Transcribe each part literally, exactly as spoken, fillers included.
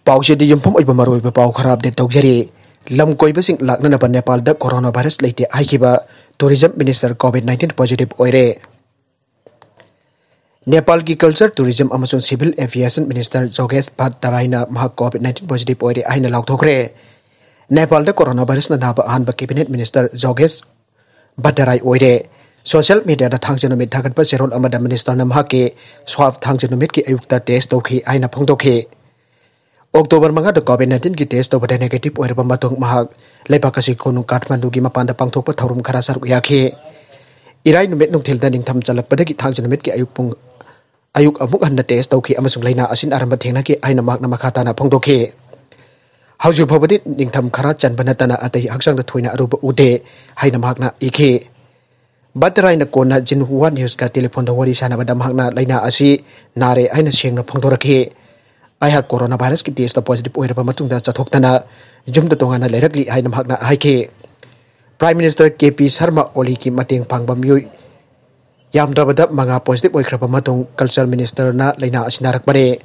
ꯄꯥꯎꯁꯤꯗꯤ ꯌꯨꯝꯐꯝ ꯑꯣꯏꯕ ꯃꯔꯨꯑꯣꯏꯕ ꯄꯥꯎ ꯈꯔ ꯑꯞꯗꯦꯠ ꯇꯧꯖꯔꯤ꯫ ꯂꯝ ꯀꯣꯏꯕꯁꯤꯡ ꯂꯥꯛꯅꯅꯕ ꯅꯦꯄꯥꯜꯗ ꯀꯣꯔꯣꯅꯥ ꯚꯥꯏꯔꯁ ꯂꯩꯇꯦ ꯍꯥꯏꯈꯤꯕ tourism minister COVID nineteen positive ꯑꯣꯏꯔꯦ꯫ ꯅꯦꯄꯥꯜꯒꯤ ꯀꯜꯆꯔ, ꯇꯨꯔꯤꯖꯝ ꯑꯃꯁꯨꯡ ꯁꯤꯚꯤꯜ ꯑꯦꯚꯤꯌꯦꯁꯟ ꯃꯤꯅꯤꯁꯇꯔ ꯖꯣꯒꯦꯁ ꯚꯠꯇꯔꯥꯏꯅ ꯃꯍꯥꯛ ꯀꯣꯚꯤꯗ ꯅꯥꯏꯟꯇꯤꯟ ꯄꯣꯖꯤꯇꯤꯚ ꯑꯣꯏꯔꯦ ꯍꯥꯏꯅ ꯂꯥꯎꯊꯣꯛꯈ꯭ꯔꯦ꯫ ꯅꯦꯄꯥꯜꯗ ꯀꯣꯔꯣꯅꯥ ꯚꯥꯏꯔꯁꯅ ꯅꯥꯕ ꯑꯍꯥꯟꯕ ꯀꯦꯕꯤꯅꯦꯠ ꯃꯤꯅꯤꯁꯇꯔ ꯖꯣꯒꯦꯁ ꯚꯠꯇꯔꯥꯏ ꯑꯣꯏꯔꯦ꯫ ꯁꯣꯁꯤꯌꯦꯜ ꯃꯤꯗꯤꯌꯥꯗ ꯊꯥꯡꯖ ꯅꯨꯃꯤꯠ ꯊꯥꯒꯠꯄ ꯆꯦꯔꯣꯜ ꯑꯃꯗ ꯃꯤꯅꯤꯁꯇꯔꯅ ꯃꯍꯥꯛꯀꯤ ꯁ꯭ꯋꯥꯕ ꯊꯥꯡꯖ ꯅꯨꯃꯤꯠꯀꯤ ꯑꯌꯨꯛꯇ ꯇꯦꯁ ꯇꯧꯈꯤ ꯍꯥꯏꯅ ꯐꯣꯡꯗꯣꯛꯈꯤ꯫ ꯑꯣꯛꯇꯣꯕꯔ ꯃꯉꯥꯗ ꯀꯣꯚꯤꯗ ꯅꯥꯏꯟꯇꯤꯟꯒꯤ ꯇꯦꯁ ꯇꯧꯕꯗ ꯅꯦꯒꯦꯇꯤꯚ ꯑꯣꯏꯔꯕ ꯃꯇꯨꯡ ꯃꯍꯥꯛ ꯂꯩꯕꯥꯛ ꯑꯁꯤ ꯀꯣꯅꯨꯡ ꯀꯥꯊꯃꯟꯗꯨꯒꯤ ꯃꯄꯥꯟꯗ ꯄꯥꯡꯊꯣꯛꯄ ꯊꯧꯔꯝ ꯈꯔ ꯁꯔꯨꯛ ꯌꯥꯈꯤ꯫ ꯏꯔꯥꯏ ꯅꯨꯃꯤꯠ ꯅꯨꯡꯊꯤꯜꯗ ꯅꯤꯡꯊꯝ ꯆꯜꯂꯛꯄꯗꯒꯤ ꯊꯥꯡꯖ ꯅꯨꯃꯤꯠꯀꯤ ꯑꯌꯨꯛ ꯄꯨꯡ, ꯑꯌꯨꯛ ꯑꯃꯨꯛ ꯍꯟꯅ ꯇꯦꯁ ꯇꯧꯈꯤ ꯑꯃꯁꯨꯡ ꯂꯥꯏꯅꯥ ꯑꯁꯤꯅ ꯑꯔꯝꯕ ꯊꯦꯡꯅꯈꯤ ꯍꯥꯏꯅ ꯃꯍꯥꯛꯅ ꯃꯈꯥ ꯇꯥꯅ ꯐꯣꯡꯗꯣꯛꯈꯤ꯫ ꯍꯧꯖꯤꯛ ꯐꯥꯎꯕꯗꯤ ꯅꯤꯡꯊꯝ ꯈꯔ ꯆꯟꯕ ꯅꯠꯇꯅ ꯑꯇꯩ ꯍꯛꯆꯥꯡꯗ ꯊꯣꯏꯅ ꯑꯔꯨꯕ ꯎꯗꯦ ꯍꯥꯏꯅ ꯃꯍꯥꯛꯅ ꯏꯈꯤ꯫ ꯚꯠꯇꯔꯥꯏꯅ ꯀꯣꯟꯅ ꯖꯤꯟꯍꯨꯋꯥ ꯅ꯭ꯌꯨꯁꯀ ꯇꯦꯂꯤꯐꯣꯟꯗ ꯋꯥꯔꯤ ꯁꯥꯟꯅꯕꯗ ꯃꯍꯥꯛꯅ ꯂꯥꯏꯅꯥ ꯑꯁꯤ ꯅꯥꯔꯦ ꯍꯥꯏꯅ ꯁꯦꯡꯅ ꯐꯣꯡꯗꯣꯔꯛꯈꯤ꯫ ꯑꯩꯍꯥꯛ ꯀꯣꯔꯣꯅꯥ ꯚꯥꯏꯔꯁꯀꯤ ꯇꯦꯁꯇ ꯄꯣꯖꯤꯇꯤꯚ ꯑꯣꯏꯔꯕ ꯃꯇꯨꯡꯗ ꯆꯠꯊꯣꯛꯇꯅ ꯌꯨꯝꯗ ꯇꯣꯉꯥꯟꯅ ꯂꯩꯔꯛꯂꯤ ꯍꯥꯏꯅ ꯃꯍꯥꯛꯅ ꯍꯥꯏꯈꯤ꯫ Prime minister K P Sharma ꯑꯣꯂꯤꯒꯤ ꯃꯇꯦꯡ ꯄꯥꯡꯕ ꯃꯤꯑꯣꯏ ꯌꯥꯝꯗ꯭ꯔꯕꯗ ꯃꯉꯥ ꯄꯣꯖꯤꯇꯤꯚ ꯑꯣꯏꯈ꯭ꯔꯕ ꯃꯇꯨꯡ ꯀꯜꯆꯔ ꯃꯤꯅꯤꯁꯇꯔꯅ ꯂꯥꯏꯅꯥ ꯑꯁꯤ ꯅꯥꯔꯛꯄꯅꯦ꯫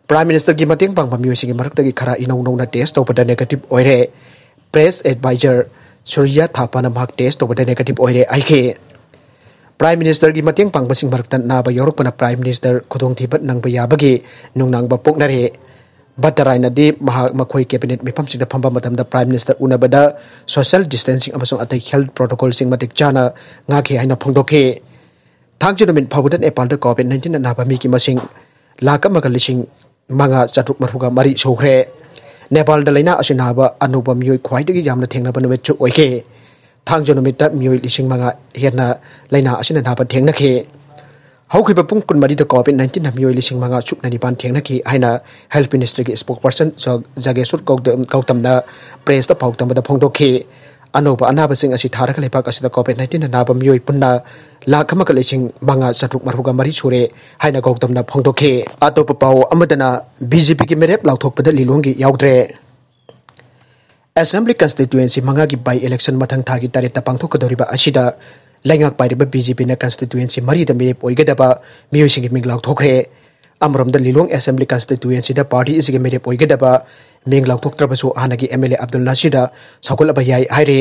ꯄ꯭ꯔꯥꯏꯝ ꯃꯤꯅꯤꯁꯇꯔꯒꯤ ꯃꯇꯦꯡ ꯄꯥꯡꯕ ꯃꯤꯑꯣꯏꯁꯤꯡꯒꯤ ꯃꯔꯛꯇꯒꯤ ꯈꯔ ꯏꯅꯧ ꯅꯧꯅ ꯇꯦꯁ ꯇꯧꯕꯗ ꯅꯦꯒꯦꯇꯤꯚ ꯑꯣꯏꯔꯦ꯫ ꯄ꯭ꯔꯦꯁ ꯑꯦꯗꯚꯥꯏꯖꯔ ꯁꯨꯔꯤꯌꯥ ꯊꯥꯄꯥꯅ ꯃꯍꯥꯛ ꯇꯦꯁ ꯇꯧꯕꯗ ꯅꯦꯒꯦꯇꯤꯚ ꯑꯣꯏꯔꯦ ꯍꯥꯏꯈꯤ꯫ ꯄ꯭ꯔꯥꯏꯝ ꯃꯤꯅꯤꯁꯇꯔꯒꯤ ꯃꯇꯦꯡ ꯄꯥꯡꯕꯁꯤꯡ ꯃꯔꯛꯇ ꯅꯥꯕ ꯌꯥꯎꯔꯛꯄꯅ ꯄ꯭ꯔꯥꯏꯝ ꯃꯤꯅꯤꯁꯇꯔ ꯈꯨꯗꯣꯡꯊꯤꯕ ꯅꯪꯕ ꯌꯥꯕꯒꯤ ꯅꯨꯡꯅꯥꯡꯕ ꯄꯣꯛꯅꯔꯦ꯫ ꯚꯠꯇꯔꯥꯏꯅꯗꯤ ꯃꯍꯥꯛ ꯃꯈꯣꯏ ꯀꯦꯕꯤꯅꯦꯠ ꯃꯤꯐꯝꯁꯤꯡꯗ ꯐꯝꯕ ꯃꯇꯝꯗ ꯄ꯭ꯔꯥꯏꯝ ꯃꯤꯅꯤꯁꯇꯔ ꯎꯅꯕꯗ ꯁꯣꯁꯤꯌꯦꯜ ꯗꯤꯁꯇꯦꯟꯁꯤꯡ ꯑꯃꯁꯨꯡ ꯑꯇꯩ ꯍꯦꯜꯊ ꯄ꯭ꯔꯣꯇꯣꯀꯣꯜꯁꯤꯡ ꯃꯇꯤꯛ ꯆꯥꯅ ꯉꯥꯛꯈꯤ ꯍꯥꯏꯅ ꯐꯣꯡꯗꯣꯛꯈꯤ꯫ ꯊꯥꯡꯖ ꯅꯨꯃꯤꯠ ꯐꯥꯎꯕꯗ ꯅꯦꯄꯥꯜꯗ ꯀꯣꯚꯤꯗ ꯅꯥꯏꯟꯇꯤꯟ ꯑꯅꯥꯕ ꯃꯤꯒꯤ ꯃꯁꯤꯡ ꯂꯥꯈ ꯑꯃꯒ ꯂꯤꯁꯤꯡ ꯃꯉꯥ ꯆꯥꯇ꯭ꯔꯨꯛ ꯃꯔꯤꯐꯨꯒ ꯃꯔꯤ ꯁꯨꯈ꯭ꯔꯦ꯫ ꯅꯦꯄꯥꯜꯗ ꯂꯥꯏꯅꯥ ꯑꯁꯤ ꯅꯥꯕ ꯑꯅꯧꯕ ꯃꯤꯑꯣꯏ ꯈ꯭ꯋꯥꯏꯗꯒꯤ ꯌꯥꯝꯅ ꯊꯦꯡꯅꯕ ꯅꯨꯃꯤꯠꯁꯨ ꯑꯣꯏꯈꯤ꯫ ꯊꯥꯡꯖ ꯅꯨꯃꯤꯠꯇ ꯃꯤꯑꯣꯏ ꯂꯤꯁꯤꯡ ꯃꯉꯥ ꯍꯦꯟꯅ ꯂꯥꯏꯅꯥ ꯑꯁꯤꯅ ꯅꯥꯕ ꯊꯦꯡꯅꯈꯤ꯫ ꯍꯧꯈꯤꯕ ꯄꯨꯡ ꯀꯨꯟꯃꯔꯤꯗ ꯀꯣꯚꯤꯗ ꯅꯥꯏꯟꯇꯤꯟꯅ ꯃꯤꯑꯣꯏ ꯂꯤꯁꯤꯡ ꯃꯉꯥ ꯁꯨꯞꯅ ꯅꯤꯄꯥꯟ ꯊꯦꯡꯅꯈꯤ ꯍꯥꯏꯅ ꯍꯦꯜꯊ ꯃꯤꯅꯤꯁꯇ꯭ꯔꯤꯒꯤ ꯁ꯭ꯄꯣꯛꯄꯔꯁꯟ ꯖ-, ꯖꯒꯦꯁ꯭ꯋꯔ ꯒꯧꯗ-, ꯒꯧꯇꯝꯅ ꯄ꯭ꯔꯦꯁꯇ ꯄꯥꯎ ꯇꯝꯕꯗ ꯐꯣꯡꯗꯣꯛꯈꯤ꯫ ꯑꯅꯧꯕ ꯑꯅꯥꯕꯁꯤꯡ ꯑꯁꯤ ꯊꯥꯔꯒ ꯂꯩꯕꯥꯛ ꯑꯁꯤꯗ ꯀꯣꯚꯤꯗ ꯅꯥꯏꯟꯇꯤꯟꯅ ꯅꯥꯕ ꯃꯤꯑꯣꯏ ꯄꯨꯟꯅ ꯂꯥꯈ ꯑꯃꯒ ꯂꯤꯁꯤꯡ ꯃꯉꯥ ꯆꯥꯇ꯭ꯔꯨꯛ ꯃꯔꯤꯐꯨꯒ ꯃꯔꯤ ꯁꯨꯔꯦ ꯍꯥꯏꯅ ꯒꯧꯇꯝꯅ ꯐꯣꯡꯗꯣꯛꯈꯤ꯫ ꯑꯇꯣꯞꯄ ꯄꯥꯎ ꯑꯃꯗꯅ ꯕꯤ ꯖꯦ ꯄꯤꯒꯤ ꯃꯤꯔꯦꯞ ꯂꯥꯎꯊꯣꯛꯄꯗ ꯂꯤꯂꯣꯡꯒꯤ ꯌꯥꯎꯗ꯭ꯔꯦ꯫ ꯑꯦꯁꯦꯝꯕ꯭ꯂꯤ ꯀꯟꯁꯇꯤꯇ꯭ꯌꯨꯌꯦꯟꯁꯤ ꯃꯉꯥꯒꯤ ꯕꯥꯏ ꯏꯂꯦꯛꯁꯟ ꯃꯊꯪ ꯊꯥꯒꯤ ꯇꯔꯦꯠꯇ ꯄꯥꯡꯊꯣꯛꯀꯗꯧꯔꯤꯕ ꯑꯁꯤꯗ ꯂꯩꯉꯥꯛ ꯄꯥꯏꯔꯤꯕ ꯕꯤ ꯖꯦ ꯄꯤꯅ ꯀꯟꯁꯇꯤꯇ꯭ꯌꯨꯌꯦꯟꯁꯤ ꯃꯔꯤꯗ ꯃꯤꯔꯦꯞ ꯑꯣꯏꯒꯗꯕ ꯃꯤꯑꯣꯏꯁꯤꯡꯒꯤ ꯃꯤꯡ ꯂꯥꯎꯊꯣꯛꯈ꯭ꯔꯦ꯫ ꯑꯃꯔꯣꯝꯗ ꯂꯤꯂꯣꯡ ꯑꯦꯁꯦꯝꯕ꯭ꯂꯤ ꯀꯟꯁꯇꯤꯇ꯭ꯋꯦꯟꯁꯤꯗ ꯄꯥꯔꯇꯤ ꯑꯁꯤꯒꯤ ꯃꯤꯔꯦꯞ ꯑꯣꯏꯒꯗꯕ ꯃꯤꯡ ꯂꯥꯎꯊꯣꯛꯇ꯭ꯔꯕꯁꯨ ꯍꯥꯟꯅꯒꯤ ꯑꯦꯝ ꯑꯦꯜ ꯑꯦ ꯑꯕꯗꯨꯜ ꯅꯥꯁꯤꯔꯗ ꯁꯧꯒꯠꯂꯕ ꯌꯥꯏ ꯍꯥꯏꯔꯦ꯫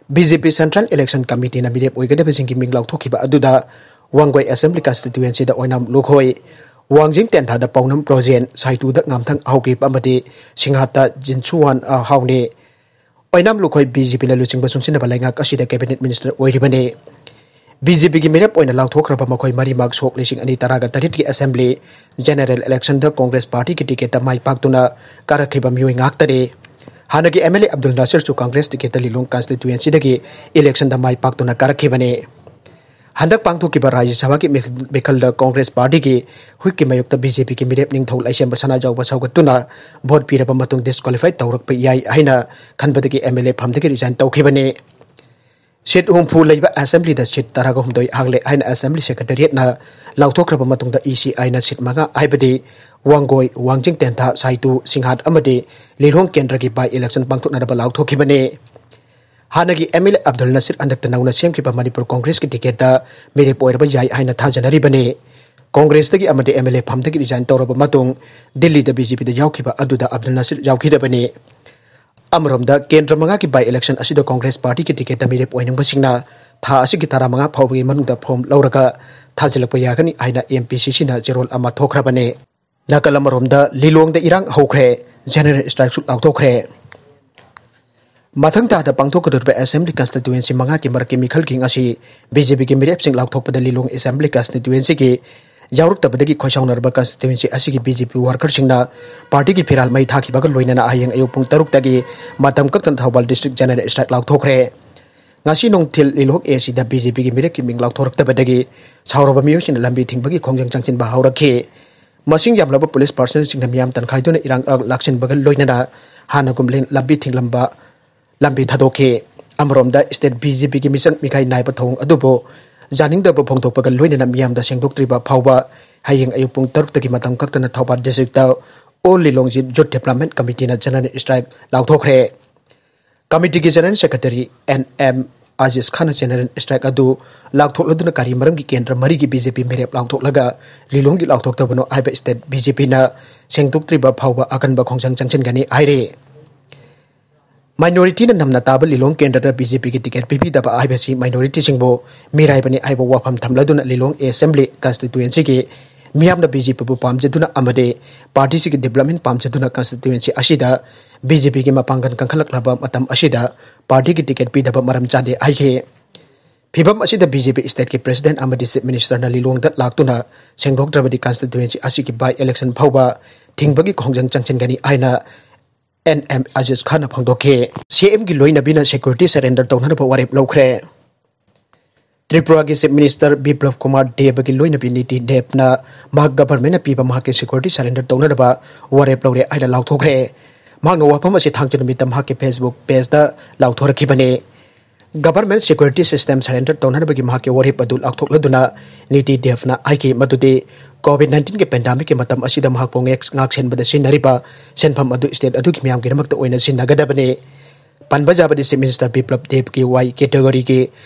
ꯕꯤ ꯖꯦ ꯄꯤ ꯁꯦꯟꯇ꯭ꯔꯦꯜ ꯏꯂꯦꯛꯁꯟ ꯀꯃꯤꯇꯤꯅ ꯃꯤꯔꯦꯞ ꯑꯣꯏꯒꯗꯕꯁꯤꯡꯒꯤ ꯃꯤꯡ ꯂꯥꯎꯊꯣꯛꯈꯤꯕ ꯑꯗꯨꯗ ꯋꯥꯡꯒꯣꯏ ꯑꯦꯁꯦꯝꯕ꯭ꯂꯤ ꯀꯟꯁꯇꯤꯇ꯭ꯋꯦꯟꯁꯤꯗ ꯑꯣꯏꯅꯥꯝ ꯂꯨꯈꯣꯏ, ꯋꯥꯡꯖꯤꯡ ꯇꯦꯟꯊꯥꯗ ꯄꯥꯎꯅꯝ ꯔꯣꯖꯦꯟ, ꯁꯥꯏꯇꯨꯗ ꯉꯥꯝꯊꯪ ꯍꯧꯈꯤꯕ ꯑꯃꯗꯤ ꯁꯤꯡꯍꯥꯠꯇ ꯖꯤꯟꯁꯨꯋꯥꯟ ꯑ, ꯍꯥꯎꯅꯤ꯫ ꯑꯣꯏꯅꯥꯝ ꯂꯨꯈꯣꯏ ꯕꯤ ꯖꯦ ꯄꯤꯅ ꯂꯨꯆꯤꯡꯕ ꯆꯨꯡꯁꯤꯟꯅꯕ ꯂꯩꯉꯥꯛ ꯑꯁꯤꯗ ꯀꯦꯕꯤꯅꯦꯠ ꯃꯤꯅꯤꯁꯇꯔ ꯑꯣꯏꯔꯤꯕꯅꯤ꯫ ꯕꯤ ꯖꯦ ꯄꯤꯒꯤ ꯃꯤꯔꯦꯞ ꯑꯣꯏꯅ ꯂꯥꯎꯊꯣꯛꯈ꯭ꯔꯕ ꯃꯈꯣꯏ ꯃꯔꯤꯃꯛ ꯁꯣꯛ ꯂꯤꯁꯤꯡ ꯑꯅꯤ ꯇꯔꯥꯒ ꯇꯔꯦꯠꯀꯤ ꯑꯦꯁꯦꯝꯕ꯭ꯂꯤ ꯖꯦꯅꯔꯦꯜ ꯏꯂꯦꯛꯁꯟꯗ ꯀꯣꯡꯒ꯭ꯔꯦꯁ ꯄꯥꯔꯇꯤꯒꯤ ꯇꯤꯀꯦꯠꯇ ꯃꯥꯏ ꯄꯥꯛꯇꯨꯅ ꯀꯥꯔꯛꯈꯤꯕ ꯃꯤꯑꯣꯏ ꯉꯥꯛꯇꯅꯤ꯫ ꯍꯥꯟꯅꯒꯤ ꯑꯦꯝ ꯑꯦꯜ ꯑꯦ ꯑꯕꯗꯨꯜ ꯅꯥꯁꯤꯔꯁꯨ ꯀꯪꯒ꯭ꯔꯦꯁ ꯇꯤꯀꯦꯠꯇ ꯂꯤꯂꯣꯡ ꯀꯟꯁꯇꯤꯇ꯭ꯋꯦꯟꯁꯤꯗꯒꯤ ꯏꯂꯦꯛꯁꯟꯗ ꯃꯥꯏ ꯄꯥꯛꯇꯨꯅ ꯀꯥꯔꯛꯈꯤꯕꯅꯤ꯫ ꯍꯟꯗꯛ ꯄꯥꯡꯊꯣꯛꯈꯤꯕ ꯔꯥꯖ꯭ꯌ ꯁꯚꯥꯒꯤ ꯃꯤ-, ꯃꯤꯈꯜꯗ ꯀꯣꯡꯒ꯭ꯔꯦꯁ ꯄꯥꯔꯇꯤꯒꯤ ꯍꯨꯏꯠꯀꯤ ꯃꯥꯌꯣꯛꯇ ꯕꯤ ꯖꯦ ꯄꯤꯒꯤ ꯃꯤꯔꯦꯞ ꯅꯤꯡꯊꯧ ꯂꯥꯏꯁꯦꯝꯕ ꯁꯅꯥꯖꯥꯎꯕ ꯁꯧꯒꯠꯇꯨꯅ ꯚꯣꯠ ꯄꯤꯔꯕ ꯃꯇꯨꯡ ꯗꯤꯁꯀ꯭ꯋꯥꯂꯤꯐꯥꯏ ꯇꯧꯔꯛꯄ ꯌꯥꯏ ꯍꯥꯏꯅ ꯈꯟꯕꯗꯒꯤ ꯑꯦꯝ ꯑꯦꯜ ꯑꯦ ꯐꯝꯗꯒꯤ ꯔꯤꯖꯥꯏꯟ ꯇꯧꯈꯤꯕꯅꯤ꯫ ꯁꯤꯠ ꯍꯨꯝꯐꯨ ꯂꯩꯕ ꯑꯦꯁꯦꯝꯕ꯭ꯂꯤꯗ ꯁꯤꯠ ꯇꯔꯥꯒ ꯍꯨꯝꯗꯣꯏ ꯍꯥꯡꯂꯦ ꯍꯥꯏꯅ ꯑꯦꯁꯦꯝꯕ꯭ꯂꯤ ꯁꯦꯀ꯭ꯔꯦꯇꯦꯔꯤꯌꯦꯠꯅ ꯂꯥꯎꯊꯣꯛꯈ꯭ꯔꯕ ꯃꯇꯨꯡꯗ ꯏ ꯁꯤ ꯑꯥꯏꯅ ꯁꯤꯠ ꯃꯉꯥ, ꯍꯥꯏꯕꯗꯤ ꯋꯥꯡꯒꯣꯏ, ꯋꯥꯡꯖꯤꯡ ꯇꯦꯟꯊꯥ, ꯁꯥꯏꯇꯨ, ꯁꯤꯡꯍꯥꯠ ꯑꯃꯗꯤ ꯂꯤꯂꯣꯡ ꯀꯦꯟꯗ꯭ꯔꯒꯤ ꯕꯥꯏ ꯏꯂꯦꯛꯁꯟ ꯄꯥꯡꯊꯣꯛꯅꯅꯕ ꯂꯥꯎꯊꯣꯛꯈꯤꯕꯅꯤ꯫ ꯍꯥꯟꯅꯒꯤ ꯑꯦꯝ ꯑꯦꯜ ꯑꯦ ꯑꯕꯗꯨꯜ ꯅꯁꯤꯔ ꯍꯟꯗꯛꯇ ꯅꯧꯅ ꯁꯦꯝꯈꯤꯕ ꯃꯅꯤꯄꯨꯔ ꯀꯣꯡꯒ꯭ꯔꯦꯁꯀꯤ ꯇꯤꯀꯦꯠꯇ ꯃꯤꯔꯦꯞ ꯑꯣꯏꯔꯕ ꯌꯥꯏ ꯍꯥꯏꯅ ꯊꯥꯖꯅꯔꯤꯕꯅꯤ꯫ ꯀꯣꯡꯒ꯭ꯔꯦꯁꯇꯒꯤ ꯑꯃꯗꯤ ꯑꯦꯝ ꯑꯦꯜ ꯑꯦ ꯐꯝꯗꯒꯤ ꯔꯤꯖꯥꯏꯟ ꯇꯧꯔꯕ ꯃꯇꯨꯡ ꯗꯤꯜꯂꯤꯗ ꯕꯤ ꯖꯦ ꯄꯤꯗ ꯌꯥꯎꯈꯤꯕ ꯑꯗꯨꯗ ꯑꯕꯗꯨꯜ ꯅꯁꯤꯔ ꯌꯥꯎꯈꯤꯗꯕꯅꯤ꯫ ꯑꯃꯔꯣꯝꯗ ꯀꯦꯟꯗ꯭ꯔ ꯃꯉꯥꯒꯤ ꯕꯥꯏ ꯏꯂꯦꯛꯁꯟ ꯑꯁꯤꯗ ꯀꯣꯡꯒ꯭ꯔꯦꯁ ꯄꯥꯔꯇꯤꯒꯤ ꯇꯤꯀꯦꯠꯇ ꯃꯤꯔꯦꯞ ꯑꯣꯏꯅꯤꯡꯕꯁꯤꯡꯅ ꯊꯥ ꯑꯁꯤꯒꯤ ꯇꯔꯥꯃꯉꯥ ꯐꯥꯎꯕꯒꯤ ꯃꯅꯨꯡꯗ ꯐꯣꯔꯝ ꯂꯧꯔꯒ ꯊꯥꯖꯤꯜꯂꯛꯄ ꯌꯥꯒꯅꯤ ꯍꯥꯏꯅ ꯑꯦꯝ ꯄꯤ ꯁꯤ ꯁꯤꯅ ꯆꯦꯔꯣꯜ ꯑꯃ ꯊꯣꯛꯈ꯭ꯔꯕꯅꯤ꯫ ꯅꯥꯀꯜ ꯑꯃꯔꯣꯝꯗ ꯂꯤꯂꯣꯡꯗ ꯏꯔꯥꯡ ꯍꯧꯈ꯭ꯔꯦ, ꯖꯦꯅꯔꯦꯜ ꯁ꯭ꯇ꯭ꯔꯥꯏꯛꯁꯨ ꯂꯥꯎꯊꯣꯛꯈ꯭ꯔꯦ꯫ ꯃꯊꯪ ꯊꯥꯗ ꯄꯥꯡꯊꯣꯛꯀꯗꯧꯔꯤꯕ ꯑꯦꯁꯦꯝꯕ꯭ꯂꯤ ꯀꯟꯁꯇꯤꯇ꯭ꯋꯦꯟꯁꯤ ꯃꯉꯥꯒꯤ ꯃꯔꯛꯀꯤ ꯃꯤꯈꯜꯒꯤ ꯉꯁꯤ ꯕꯤ ꯖꯦ ꯄꯤꯒꯤ ꯃꯤꯔꯦꯞꯁꯤꯡ ꯂꯥꯎꯊꯣꯛꯄꯗ ꯂꯤꯂꯣꯡ ꯑꯦꯁꯦꯝꯕ꯭ꯂꯤ ꯀꯟꯁꯇꯤꯇ꯭ꯋꯦꯟꯁꯤꯒꯤ ꯌꯥꯎꯔꯛꯇꯕꯗꯒꯤ ꯈꯣꯏꯁꯥꯎꯅꯔꯕ ꯀꯟꯁꯇꯤꯇ꯭ꯋꯦꯟꯁꯤ ꯑꯁꯤꯒꯤ ꯕꯤ ꯖꯦ ꯄꯤ ꯋꯥꯔꯀꯔꯁꯤꯡꯅ ꯄꯥꯔꯇꯤꯒꯤ ꯐꯤꯔꯥꯜ ꯃꯩ ꯊꯥꯈꯤꯕꯒ ꯂꯣꯏꯅꯅ ꯍꯌꯦꯡ ꯑꯌꯨꯛ ꯄꯨꯡ ꯇꯔꯨꯛꯇꯒꯤ ꯃꯇꯝ ꯀꯛꯇꯅ ꯊꯧꯕꯥꯜ ꯗꯤꯁꯇ꯭ꯔꯤꯛ ꯖꯦꯅꯔꯦꯜ ꯁ꯭ꯇ꯭ꯔꯥꯏꯛ ꯂꯥꯎꯊꯣꯛꯈ꯭ꯔꯦ꯫ ꯉꯁꯤ ꯅꯨꯡꯊꯤꯜ ꯂꯤꯂꯣꯡ ꯑꯦ ꯁꯤꯗ ꯕꯤ ꯖꯦ ꯄꯤꯒꯤ ꯃꯤꯔꯦꯞꯀꯤ ꯃꯤꯡ ꯂꯥꯎꯊꯣꯔꯛꯇꯕꯗꯒꯤ ꯁꯥꯎꯔꯕ ꯃꯤꯑꯣꯏꯁꯤꯡꯅ ꯂꯝꯕꯤ ꯊꯤꯡꯕꯒꯤ ꯈꯣꯡꯖꯪ ꯆꯪꯁꯤꯟꯕ ꯍꯧꯔꯛꯈꯤ꯫ ꯃꯁꯤꯡ ꯌꯥꯝꯂꯕ ꯄꯨꯂꯤꯁ ꯄꯥꯔꯁꯅꯦꯜꯁꯤꯡꯅ ꯃꯤꯌꯥꯝ ꯇꯟꯈꯥꯏꯗꯨꯅ ꯏꯔꯥꯡ ꯂꯥꯛꯁꯤꯟꯕꯒ ꯂꯣꯏꯅꯅ ꯍꯥꯟꯅꯒꯨꯝ ꯂꯦꯟ-, ꯂꯝꯕꯤ ꯊꯤꯡꯂꯝꯕ, ꯂꯝꯕꯤ ꯊꯥꯗꯣꯛꯈꯤ꯫ ꯑꯃꯔꯣꯝꯗ ꯁ꯭ꯇꯦꯠ ꯕꯤ ꯖꯦ ꯄꯤꯒꯤ ꯃꯤꯆꯪ ꯃꯤꯈꯥꯏ ꯅꯥꯏꯕ ꯊꯧꯑꯣꯡ ꯑꯗꯨꯕꯨ ꯌꯥꯅꯤꯡꯗꯕ ꯐꯣꯡꯗꯣꯛꯄꯒ ꯂꯣꯏꯅꯅ ꯃꯤꯌꯥꯝꯗ ꯁꯦꯡꯗꯣꯛꯇ꯭ꯔꯤꯕ ꯐꯥꯎꯕ ꯍꯌꯦꯡ ꯑꯌꯨꯛ ꯄꯨꯡ ꯇꯔꯨꯛꯇꯒꯤ ꯃꯇꯝ ꯀꯛꯇꯅ ꯊꯧꯕꯥꯜ ꯗꯤꯁꯇ꯭ꯔꯤꯛꯇ ꯑꯣꯜ ꯂꯤꯂꯣꯡ ꯌꯨꯠ ꯗꯤꯕ꯭ꯂꯞꯃꯦꯟ ꯀꯃꯤꯇꯤꯅ ꯖꯦꯅꯔꯦꯜ ꯁ꯭ꯇ꯭ꯔꯥꯏꯛ ꯂꯥꯎꯊꯣꯛꯈ꯭ꯔꯦ꯫ ꯀꯃꯤꯇꯤꯒꯤ general secretary N M Aziz ꯈꯥꯟꯅ ꯖꯦꯅꯔꯦꯜ ꯁ꯭ꯇ꯭ꯔꯥꯏꯛ ꯑꯗꯨ ꯂꯥꯎꯊꯣꯛꯂꯗꯨꯅ ꯀꯔꯤ ꯃꯔꯝꯒꯤ ꯀꯦꯟꯗ꯭ꯔ ꯃꯔꯤꯒꯤ ꯕꯤ ꯖꯦ ꯄꯤ ꯃꯤꯔꯦꯞ ꯂꯥꯎꯊꯣꯛꯂꯒ ꯂꯤꯂꯣꯡꯒꯤ ꯂꯥꯎꯊꯣꯛꯇꯕꯅꯣ ꯍꯥꯏꯕ ꯁ꯭ꯇꯦꯠ ꯕꯤ ꯖꯦ ꯄꯤꯅ ꯁꯦꯡꯗꯣꯛꯇ꯭ꯔꯤꯕ ꯐꯥꯎꯕ ꯑꯀꯟꯕ ꯈꯣꯡꯖꯪ ꯆꯪꯁꯤꯟꯒꯅꯤ ꯍꯥꯏꯔꯤ꯫ ꯃꯥꯏꯅꯣꯔꯤꯇꯤꯅ ꯅꯝꯅ ꯇꯥꯕ ꯂꯤꯂꯣꯡ ꯀꯦꯟꯗ꯭ꯔꯗ ꯕꯤ ꯖꯦ ꯄꯤꯒꯤ ꯇꯤꯀꯦꯠ ꯄꯤꯕꯤꯗꯕ ꯍꯥꯏꯕꯁꯤ ꯃꯥꯏꯅꯣꯔꯤꯇꯤꯁꯤꯡꯕꯨ ꯃꯤꯔꯥꯏꯕꯅꯤ ꯍꯥꯏꯕ ꯋꯥꯐꯝ ꯊꯝꯂꯗꯨꯅ ꯂꯤꯂꯣꯡ ꯑꯦꯁꯦꯝꯕ꯭ꯂꯤ ꯀꯟꯁꯇꯤꯇ꯭ꯋꯦꯟꯁꯤꯒꯤ ꯃꯤꯌꯥꯝꯅ ꯕꯤ ꯖꯦ ꯄꯤꯕꯨ ꯄꯥꯝꯖꯗꯨꯅ ꯑꯃꯗꯤ ꯄꯥꯔꯇꯤꯁꯤꯒꯤ ꯗꯤꯕ꯭ꯂꯞꯃꯦꯟ ꯄꯥꯝꯖꯗꯨꯅ ꯀꯟꯁꯇꯤꯇ꯭ꯋꯦꯟꯁꯤ ꯑꯁꯤꯗ ꯕꯤ ꯖꯦ ꯄꯤꯒꯤ ꯃꯄꯥꯡꯒꯜ ꯀꯟꯈꯠꯂꯛꯂꯕ ꯃꯇꯝ ꯑꯁꯤꯗ ꯄꯥꯔꯇꯤꯒꯤ ꯇꯤꯀꯦꯠ ꯄꯤꯗꯕ ꯃꯔꯝ ꯆꯥꯗꯦ ꯍꯥꯏꯈꯤ꯫ ꯐꯤꯚꯝ ꯑꯁꯤꯗ ꯕꯤ ꯖꯦ ꯄꯤ ꯁ꯭ꯇꯦꯠꯀꯤ ꯄ꯭ꯔꯦꯁꯤꯗꯦꯟꯠ ꯑꯃꯗꯤ ꯆꯤꯐ ꯃꯤꯅꯤꯁꯇꯔꯅ ꯂꯤꯂꯣꯡꯗ ꯂꯥꯛꯇꯨꯅ ꯁꯦꯡꯗꯣꯛꯇ꯭ꯔꯕꯗꯤ ꯀꯟꯁꯇꯤꯇ꯭ꯋꯦꯟꯁꯤ ꯑꯁꯤꯒꯤ ꯕꯥꯏ ꯏꯂꯦꯛꯁꯟ ꯐꯥꯎꯕ ꯊꯤꯡꯕꯒꯤ ꯈꯣꯡꯖꯪ ꯆꯪꯁꯤꯟꯒꯅꯤ ꯍꯥꯏꯅ ꯑꯦꯟ ꯑꯦꯝ ꯑꯖꯤꯁ ꯈꯥꯟꯅ ꯐꯣꯡꯗꯣꯛꯈꯤ꯫ ꯁꯤ ꯑꯦꯝꯒꯤ ꯂꯣꯏꯅꯕꯤꯅ ꯁꯦꯀ꯭ꯌꯨꯔꯤꯇꯤ ꯁꯔꯦꯟꯗꯔ ꯇꯧꯅꯅꯕ ꯋꯥꯔꯦꯞ ꯂꯧꯈ꯭ꯔꯦ꯫ ꯇ꯭ꯔꯤꯄꯨꯔꯥꯒꯤ ꯆꯤꯐ ꯃꯤꯅꯤꯁꯇꯔ ꯕꯤꯄ꯭ꯂꯕ ꯀꯨꯃꯥꯔ ꯗꯦꯕꯒꯤ ꯂꯣꯏꯅꯕꯤ ꯅꯤꯇꯤ ꯗꯦꯕꯅ ꯃꯍꯥꯛ ꯒꯚꯔꯟꯃꯦꯟꯠꯅ ꯄꯤꯕ ꯃꯍꯥꯛꯀꯤ ꯁꯦꯀ꯭ꯌꯨꯔꯤꯇꯤ ꯁꯔꯦꯟꯗꯔ ꯇꯧꯅꯅꯕ ꯋꯥꯔꯦꯞ ꯂꯧꯔꯦ ꯍꯥꯏꯅ ꯂꯥꯎꯊꯣꯛꯈ꯭ꯔꯦ꯫ ꯃꯍꯥꯛꯅ ꯋꯥꯐꯝ ꯑꯁꯤ ꯊꯥꯡꯖ ꯅꯨꯃꯤꯠꯇ ꯃꯍꯥꯛꯀꯤ ꯐꯦꯁꯕꯨꯛ ꯄꯦꯖꯇ ꯂꯥꯎꯊꯣꯔꯛꯈꯤꯕꯅꯤ꯫ ꯒꯚꯔꯟꯃꯦꯟꯠ ꯁꯦꯀ꯭ꯌꯨꯔꯤꯇꯤ ꯁꯤꯁꯇꯦꯝ ꯁꯔꯦꯟꯗꯔ ꯇꯧꯅꯅꯕꯒꯤ ꯃꯍꯥꯛꯀꯤ ꯋꯥꯔꯦꯞ ꯑꯗꯨ ꯂꯥꯎꯊꯣꯛꯂꯗꯨꯅ ꯅꯤꯇꯤ ꯗꯦꯕꯅ ꯍꯥꯏꯈꯤ ꯃꯗꯨꯗꯤ ꯀꯣꯚꯤꯗ ꯅꯥꯏꯟꯇꯤꯟꯒꯤ ꯄꯦꯟꯗꯥꯃꯤꯛꯀꯤ ꯃꯇꯝ ꯑꯁꯤꯗ ꯃꯍꯥꯛꯄꯨ ꯉꯦꯛ-, ꯉꯥꯛꯁꯦꯟꯕꯗ ꯁꯤꯖꯤꯟꯅꯔꯤꯕ ꯁꯦꯟꯐꯝ ꯑꯗꯨ ꯁ꯭ꯇꯦꯠ ꯑꯗꯨꯒꯤ ꯃꯤꯌꯥꯝꯒꯤꯗꯃꯛꯇ ꯑꯣꯏꯅ ꯁꯤꯖꯤꯟꯅꯒꯗꯕꯅꯤ꯫ ꯄꯟꯕ ꯌꯥꯕꯗꯤ ꯆꯤꯐ ꯃꯤꯅꯤꯁꯇꯔ ꯕꯤꯄ꯭ꯂꯕ ꯗꯦꯕꯀꯤ ꯋꯥꯏ ꯀꯦꯇꯦꯒꯣꯔꯤꯒꯤ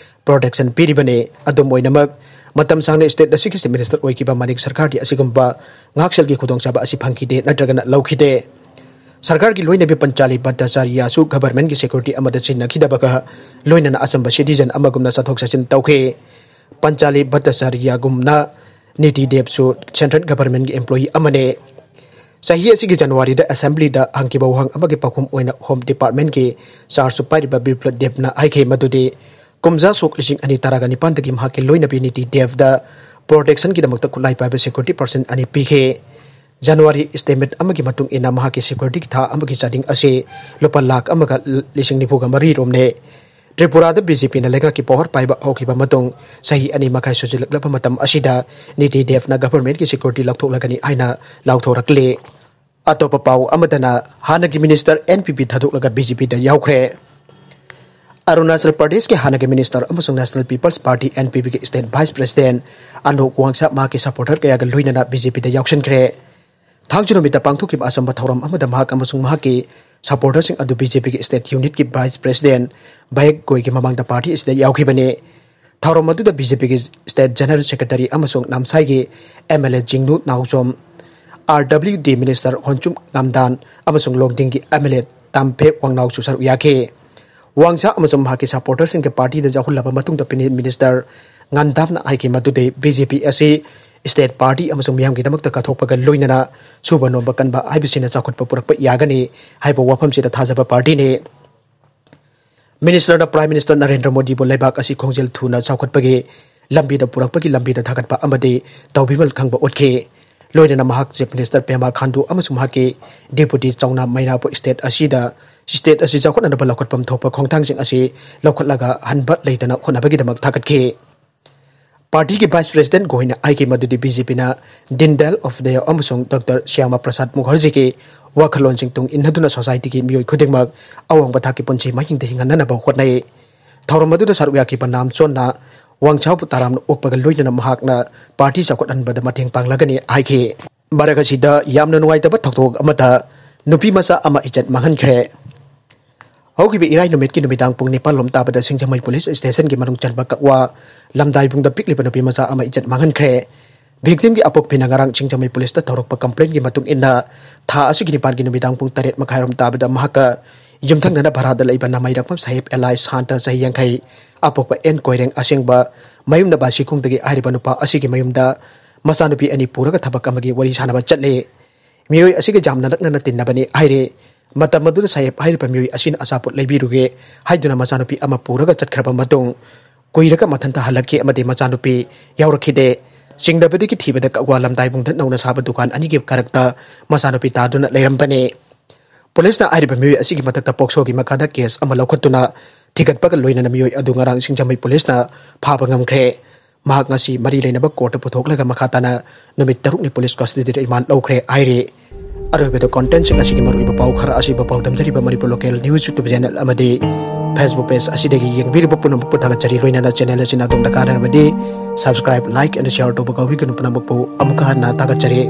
ꯄ꯭ꯔꯣꯇꯦꯛꯁꯟ ꯄꯤꯔꯤꯕꯅꯤ꯫ ꯑꯗꯨꯝ ꯑꯣꯏꯅꯃꯛ, ꯃꯇꯝ ꯁꯥꯡꯅ ꯁ꯭ꯇꯦꯠ ꯑꯁꯤꯒꯤ ꯆꯤꯐ ꯃꯤꯅꯤꯁꯇꯔ ꯑꯣꯏꯈꯤꯕ ꯃꯅꯤꯛ ꯁꯔꯀꯥꯔꯗꯤ ꯑꯁꯤꯒꯨꯝꯕ ꯉꯥꯛꯁꯦꯜꯒꯤ ꯈꯨꯗꯣꯡꯆꯥꯕ ꯑꯁꯤ ꯐꯪꯈꯤꯗꯦ ꯅꯠꯇ꯭ꯔꯒꯅ ꯂꯧꯈꯤꯗꯦ꯫ ꯁꯔꯀꯥꯔꯒꯤ ꯂꯣꯏꯅꯕꯤ ꯄꯟꯆꯥꯂꯤ ꯚꯠꯇꯥꯆꯥꯔꯌꯥꯁꯨ ꯒꯚꯔꯟꯃꯦꯟꯠꯀꯤ ꯁꯦꯀ꯭ꯌꯨꯔꯤꯇꯤ ꯑꯃꯗ ꯁꯤꯖꯤꯟꯅꯈꯤꯗꯕꯒ ꯂꯣꯏꯅꯅ ꯑꯆꯝꯕ ꯁꯤꯇꯤꯖꯟ ꯑꯃꯒꯨꯝꯅ ꯆꯠꯊꯣꯛ ꯆꯠꯁꯤꯟ ꯇꯧꯈꯤ꯫ ꯄꯟꯆꯥꯂꯤ ꯚꯠꯇꯥꯆꯥꯔꯌꯥꯒꯨꯝꯅ ꯅꯤꯇꯤ ꯗꯦꯕꯁꯨ ꯁꯦꯟꯇ꯭ꯔꯦꯜ ꯒꯚꯔꯟꯃꯦꯟꯠꯀꯤ ꯑꯦꯝꯄ꯭ꯂꯣꯌꯤ ꯑꯃꯅꯤ꯫ ꯆꯍꯤ ꯑꯁꯤꯒꯤ ꯖꯅꯋꯥꯔꯤꯗ ꯑꯦꯁꯦꯝꯕ꯭ꯂꯤꯗ ꯍꯪꯈꯤꯕ ꯋꯥꯍꯪ ꯑꯃꯒꯤ ꯄꯥꯎꯈꯨꯝ ꯑꯣꯏꯅ ꯍꯣꯝ ꯗꯤꯄꯥꯔꯠꯃꯦꯟꯠꯀꯤ ꯆꯥꯔꯖꯁꯨ ꯄꯥꯏꯔꯤꯕ ꯕꯤꯄ꯭ꯂꯕ ꯗꯦꯕꯅ ꯍꯥꯏꯈꯤ ꯃꯗꯨꯗꯤ ꯀꯨꯝꯖꯥ ꯁꯣꯛ ꯂꯤꯁꯤꯡ ꯑꯅꯤ ꯇꯔꯥꯒ ꯅꯤꯄꯥꯟꯗꯒꯤ ꯃꯍꯥꯛꯀꯤ ꯂꯣꯏꯅꯕꯤ ꯅꯤꯇꯤ ꯗꯦꯕꯗ ꯄ꯭ꯔꯣꯇꯦꯛꯁꯟꯒꯤꯗꯃꯛꯇ ꯈꯨꯠꯂꯥꯏ ꯄꯥꯏꯕ ꯁꯦꯀ꯭ꯌꯨꯔꯤꯇꯤ ꯄꯔꯁꯟ ꯑꯅꯤ ꯄꯤꯈꯤ꯫ ꯖꯅꯋꯥꯔꯤ ꯏꯁꯇꯤꯃꯦꯠ ꯑꯃꯒꯤ ꯃꯇꯨꯡ ꯏꯟꯅ ꯃꯍꯥꯛꯀꯤ ꯁꯦꯀ꯭ꯌꯨꯔꯤꯇꯤꯒꯤ ꯊꯥ ꯑꯃꯒꯤ ꯆꯥꯗꯤꯡ ꯑꯁꯤ ꯂꯨꯄꯥ ꯂꯥꯈ ꯑꯃꯒ ꯂꯤꯁꯤꯡ ꯅꯤꯐꯨꯒ ꯃꯔꯤ ꯔꯣꯝꯅꯤ꯫ ꯇ꯭ꯔꯤꯄꯨꯔꯥꯗ ꯕꯤ ꯖꯦ ꯄꯤꯅ ꯂꯩꯉꯥꯛꯀꯤ ꯄꯋꯥꯔ ꯄꯥꯏꯕ ꯍꯧꯈꯤꯕ ꯃꯇꯨꯡ ꯆꯍꯤ ꯑꯅꯤ ꯃꯈꯥꯏ ꯁꯨꯖꯤꯜꯂꯛꯂꯕ ꯃꯇꯝ ꯑꯁꯤꯗ ꯅꯤꯇꯤ ꯗꯦꯕꯅ ꯒꯚꯔꯟꯃꯦꯟꯠꯀꯤ ꯁꯦꯀ꯭ꯌꯨꯔꯤꯇꯤ ꯂꯧꯊꯣꯛꯂꯒꯅꯤ ꯍꯥꯏꯅ ꯂꯥꯎꯊꯣꯔꯛꯂꯤ꯫ ꯑꯇꯣꯞꯄ ꯄꯥꯎ ꯑꯃꯗꯅ, ꯍꯥꯟꯅꯒꯤ ꯃꯤꯅꯤꯁꯇꯔ ꯑꯦꯟ ꯄꯤ ꯄꯤ ꯊꯥꯗꯣꯛꯂꯒ ꯕꯤ ꯖꯦ ꯄꯤꯗ ꯌꯥꯎꯈ꯭ꯔꯦ꯫ ꯑꯔꯨꯅꯥꯆꯜ ꯄ꯭ꯔꯗꯦꯁꯀꯤ ꯍꯥꯟꯅꯒꯤ ꯃꯤꯅꯤꯁꯇꯔ ꯑꯃꯁꯨꯡ national people's party, N P ꯄꯤꯒꯤ state vice president Anok Wangsa ꯃꯍꯥꯛꯀꯤ ꯁꯄꯣꯔꯇꯔ ꯀꯌꯥꯒ ꯂꯣꯏꯅꯅ ꯕꯤ ꯖꯦ ꯄꯤꯗ ꯌꯥꯎꯁꯤꯟꯈ꯭ꯔꯦ꯫ ꯊꯥꯡꯖ ꯅꯨꯃꯤꯠꯇ ꯄꯥꯡꯊꯣꯛꯈꯤꯕ ꯑꯆꯝꯕ ꯊꯧꯔꯝ ꯑꯃꯗ ꯃꯍꯥꯛ ꯑꯃꯁꯨꯡ ꯃꯍꯥꯛꯀꯤ supporterꯁꯤꯡ ꯑꯗꯨ BJPꯒꯤ state unitꯀꯤ vice president ꯕꯥꯌꯦꯛ ꯒꯣꯏꯒꯤ ꯃꯃꯥꯡꯗ party ꯑꯁꯤꯗ ꯌꯥꯎꯈꯤꯕꯅꯤ꯫ ꯊꯧꯔꯝ ꯑꯗꯨꯗ BJPꯒꯤ state general secretary ꯑꯃꯁꯨꯡ ꯅꯥꯝꯁꯥꯏꯒꯤ MLA ꯖꯤꯡꯅꯨ ꯅꯥꯎꯖꯣꯝ, RWD minister ꯍꯣꯟꯆꯨꯝ ꯉꯝꯗꯥꯟ ꯑꯃꯁꯨꯡ ꯂꯣꯡꯗꯤꯡꯒꯤ MLA ꯇꯥꯝꯐꯦ ꯋꯥꯡꯅꯥꯎꯁꯨ ꯁꯔꯨꯛ ꯌꯥꯈꯤ꯫ ꯋꯥꯡꯁꯥ ꯑꯃꯁꯨꯡ ꯃꯍꯥꯛꯀꯤ supporterꯁꯤꯡꯒꯤ partyꯗ ꯌꯥꯎꯍꯜꯂꯕ ꯃꯇꯨꯡꯗ ꯄꯤꯅꯤ minister ꯉꯥꯟꯗꯥꯝꯅ ꯍꯥꯏꯈꯤ ꯃꯗꯨꯗꯤ BJP ꯑꯁꯤ state party ꯑꯃꯁꯨꯡ ꯃꯤꯌꯥꯝꯒꯤꯗꯃꯛꯇ ꯀꯠꯊꯣꯛꯄꯒ ꯂꯣꯏꯅꯅ ꯁꯨꯕ ꯅꯣꯝꯕ ꯀꯟꯕ ꯍꯥꯏꯕꯁꯤꯅ ꯆꯥꯎꯈꯠꯄ ꯄꯨꯔꯛꯄ ꯌꯥꯒꯅꯤ ꯍꯥꯏꯕ ꯋꯥꯐꯝꯁꯤꯗ ꯊꯥꯖꯕ partyꯅꯤ꯫ Ministerꯅ Prime Minister ꯅꯔꯦꯟꯗ꯭ꯔ ꯃꯣꯗꯤꯕꯨ ꯂꯩꯕꯥꯛ ꯑꯁꯤ ꯈꯣꯡꯖꯦꯜ ꯊꯨꯅ ꯆꯥꯎꯈꯠꯄꯒꯤ ꯂꯝꯕꯤꯗ ꯄꯨꯔꯛꯄꯒꯤ ꯂꯝꯕꯤꯗ ꯊꯥꯒꯠꯄ ꯑꯃꯗꯤ ꯇꯧꯕꯤꯃꯜ ꯈꯪꯕ ꯎꯠꯈꯤ꯫ ꯂꯣꯏꯅꯅ ꯃꯍꯥꯛ Chief Minister ꯄꯦꯃꯥ ꯈꯥꯟꯗꯨ ꯑꯃꯁꯨꯡ ꯃꯍꯥꯛꯀꯤ deputy ꯆꯧꯅꯥ ꯃꯩꯅꯥꯕꯨ state ꯑꯁꯤꯗ, state ꯑꯁꯤ ꯆꯥꯎꯈꯠꯅꯅꯕ ꯂꯧꯈꯠꯐꯝ ꯊꯣꯛꯄ ꯈꯣꯡꯊꯥꯡꯁꯤꯡ ꯑꯁꯤ ꯂꯧꯈꯠꯂꯒ ꯍꯟꯕ ꯂꯩꯇꯅ ꯍꯣꯠꯅꯕꯒꯤꯗꯃꯛ ꯊꯥꯒꯠꯈꯤ꯫ Partyꯒꯤ vice president ꯒꯣꯍꯤꯅ ꯍꯥꯏꯈꯤ ꯃꯗꯨꯗꯤ BJPꯅ ꯗꯤꯟ ꯗꯌꯥꯜ ꯎꯄꯥꯙ꯭ꯌꯥꯌ ꯑꯃꯁꯨꯡ Doctor ꯁ꯭ꯌꯥꯃꯥ ꯄ꯭ꯔꯁꯥꯗ ꯃꯨꯈꯔꯖꯤꯒꯤ ꯋꯥꯈꯜꯂꯣꯟꯁꯤꯡ ꯇꯨꯡ ꯏꯟꯅꯗꯨꯅ societyꯒꯤ ꯃꯤꯑꯣꯏ ꯈꯨꯗꯤꯡꯃꯛ ꯑꯋꯥꯡꯕ ꯊꯥꯛꯀꯤ ꯄꯨꯟꯁꯤ ꯃꯍꯤꯡꯗ ꯍꯤꯡꯍꯟꯅꯅꯕ ꯍꯣꯠꯅꯩ꯫ ꯊꯧꯔꯝ ꯑꯗꯨꯗ ꯁꯔꯨꯛ ꯌꯥꯈꯤꯕ ꯅꯥꯝꯆꯣꯟꯅ ꯋꯥꯡꯁꯥꯕꯨ ꯇꯔꯥꯝꯅ ꯑꯣꯛꯄꯒ ꯂꯣꯏꯅꯅ ꯃꯍꯥꯛꯅ party ꯆꯥꯎꯈꯠꯍꯟꯕꯗ ꯃꯇꯦꯡ ꯄꯥꯡꯂꯒꯅꯤ ꯍꯥꯏꯈꯤ꯫ ꯃꯔꯛ ꯑꯁꯤꯗ ꯌꯥꯝꯅ ꯅꯨꯡꯉꯥꯏꯇꯕ ꯊꯧꯗꯣꯛ ꯑꯃꯗ ꯅꯨꯄꯤ ꯃꯆꯥ ꯑꯃ ꯏꯖꯠ ꯃꯥꯡꯍꯟꯈ꯭ꯔꯦ꯫ ꯍꯧꯈꯤꯕ ꯏꯔꯥꯏ ꯅꯨꯃꯤꯠꯀꯤ ꯅꯨꯃꯤꯗꯥꯡ ꯄꯨꯡ ꯅꯤꯄꯥꯟ ꯂꯣꯝ ꯇꯥꯕꯗ ꯁꯤꯡꯖꯃꯩ police stationꯒꯤ ꯃꯅꯨꯡ ꯆꯟꯕ ꯀꯛꯋꯥ ꯂꯝꯗꯥꯏꯕꯨꯡꯗ ꯄꯤꯛꯂꯤꯕ ꯅꯨꯄꯤ ꯃꯆꯥ ꯑꯃ ꯏꯖꯠ ꯃꯥꯡꯍꯟꯈ꯭ꯔꯦ꯫ Victimꯒꯤ ꯑꯄꯣꯛꯄꯤꯅ ꯉꯔꯥꯡ ꯁꯤꯡꯖꯃꯩ policeꯇ ꯇꯧꯔꯛꯄ complainꯒꯤ ꯃꯇꯨꯡ ꯏꯟꯅ ꯊꯥ ꯑꯁꯤꯒꯤ ꯅꯤꯄꯥꯟꯒꯤ ꯅꯨꯃꯤꯗꯥꯡ ꯄꯨꯡ ꯇꯔꯦꯠ ꯃꯈꯥꯏꯔꯣꯝ ꯇꯥꯕꯗ ꯃꯍꯥꯛꯀ ꯌꯨꯝꯊꯪꯅꯅ ꯚꯔꯥꯗ ꯂꯩꯕ ꯅꯃꯥꯏꯔꯛꯄꯝ ꯁꯥꯍꯦꯕ alias ꯁꯥꯟꯇ ꯆꯍꯤ ꯌꯥꯡꯈꯩ, ꯑꯄꯣꯛꯄ ꯑꯦꯟ ꯀꯣꯏꯔꯦꯡ ꯑꯁꯦꯡꯕ ꯃꯌꯨꯝꯗ ꯕꯥꯁꯤꯈꯣꯡꯗꯒꯤ ꯍꯥꯏꯔꯤꯕ ꯅꯨꯄꯥ ꯑꯁꯤꯒꯤ ꯃꯌꯨꯝꯗ ꯃꯆꯥꯅꯨꯄꯤ ꯑꯅꯤ ꯄꯨꯔꯒ ꯊꯕꯛ ꯑꯃꯒꯤ ꯋꯥꯔꯤ ꯁꯥꯟꯅꯕ ꯆꯠꯂꯤ꯫ ꯃꯤꯑꯣꯏ ꯑꯁꯤꯒ ꯌꯥꯝꯅ ꯅꯛꯅꯅ ꯇꯤꯟꯅꯕꯅꯤ ꯍꯥꯏꯔꯦ꯫ ꯃꯇꯝ ꯑꯗꯨꯗ ꯁꯥꯍꯦꯕ ꯍꯥꯏꯔꯤꯕ ꯃꯤꯑꯣꯏ ꯑꯁꯤꯅ ꯑꯆꯥꯄꯣꯠ ꯂꯩꯕꯤꯔꯨꯒꯦ ꯍꯥꯏꯗꯨꯅ ꯃꯆꯥꯅꯨꯄꯤ ꯑꯃ ꯄꯨꯔꯒ ꯆꯠꯈ꯭ꯔꯕ ꯃꯇꯨꯡ ꯀꯨꯏꯔꯒ ꯃꯊꯟꯇ ꯍꯜꯂꯛꯈꯤ ꯑꯃꯗꯤ ꯃꯆꯥꯅꯨꯄꯤ ꯌꯥꯎꯔꯛꯈꯤꯗꯦ꯫ ꯆꯤꯡꯅꯕꯗꯒꯤ ꯊꯤꯕꯗ ꯀꯛꯋꯥ ꯂꯝꯗꯥꯏꯕꯨꯡꯗ ꯅꯧꯅ ꯁꯥꯕ ꯗꯨꯀꯥꯟ ꯑꯅꯤꯒꯤ ꯀꯔꯛꯇ ꯃꯆꯥꯅꯨꯄꯤ ꯇꯥꯗꯨꯅ ꯂꯩꯔꯝꯕꯅꯤ꯫ Policeꯅ ꯍꯥꯏꯔꯤꯕ ꯃꯤꯑꯣꯏ ꯑꯁꯤꯒꯤ ꯃꯊꯛꯇ POCSOꯒꯤ ꯃꯈꯥꯗ case ꯑꯃ ꯂꯧꯈꯠꯇꯨꯅ ꯊꯤꯒꯠꯄꯒ ꯂꯣꯏꯅꯅ ꯃꯤꯑꯣꯏ ꯑꯗꯨ ꯉꯔꯥꯡ ꯁꯤꯡꯖꯃꯩ policeꯅ ꯐꯥꯕ ꯉꯝꯈ꯭ꯔꯦ꯫ ꯃꯍꯥꯛ ꯉꯁꯤ ꯃꯔꯤ ꯂꯩꯅꯕ courtꯇ ꯄꯨꯊꯣꯛꯂꯒ ꯃꯈꯥ ꯇꯥꯅ ꯅꯨꯃꯤꯠ ꯇꯔꯨꯛꯅꯤ police custodyꯗ remand ꯂꯧꯈ꯭ꯔꯦ ꯍꯥꯏꯔꯤ꯫ ꯑꯔꯣꯏꯕꯗ contentꯁꯤꯡ ꯑꯁꯤꯒꯤ ꯃꯔꯨꯑꯣꯏꯕ ꯄꯥꯎ ꯈꯔ ꯑꯁꯤ ꯄꯥꯎꯗꯝꯖꯔꯤꯕ Manipur local news YouTube channel ꯑꯃꯗꯤ Facebook page ꯑꯁꯤꯗꯒꯤ ꯌꯦꯡꯕꯤꯔꯤꯕ ꯄꯨꯝꯅꯃꯛꯄꯨ ꯊꯥꯒꯠꯆꯔꯤ꯫ ꯂꯣꯏꯅꯅ channel ꯑꯁꯤꯅ ꯑꯗꯣꯝꯗ ꯀꯥꯟꯅꯔꯕꯗꯤ subscribe, like and share ꯇꯧꯕ ꯀꯥꯎꯕꯤꯒꯅꯨ꯫ ꯄꯨꯝꯅꯃꯛꯄꯨ ꯑꯃꯨꯛꯀ ꯍꯟꯅ ꯊꯥꯒꯠꯆꯔꯤ꯫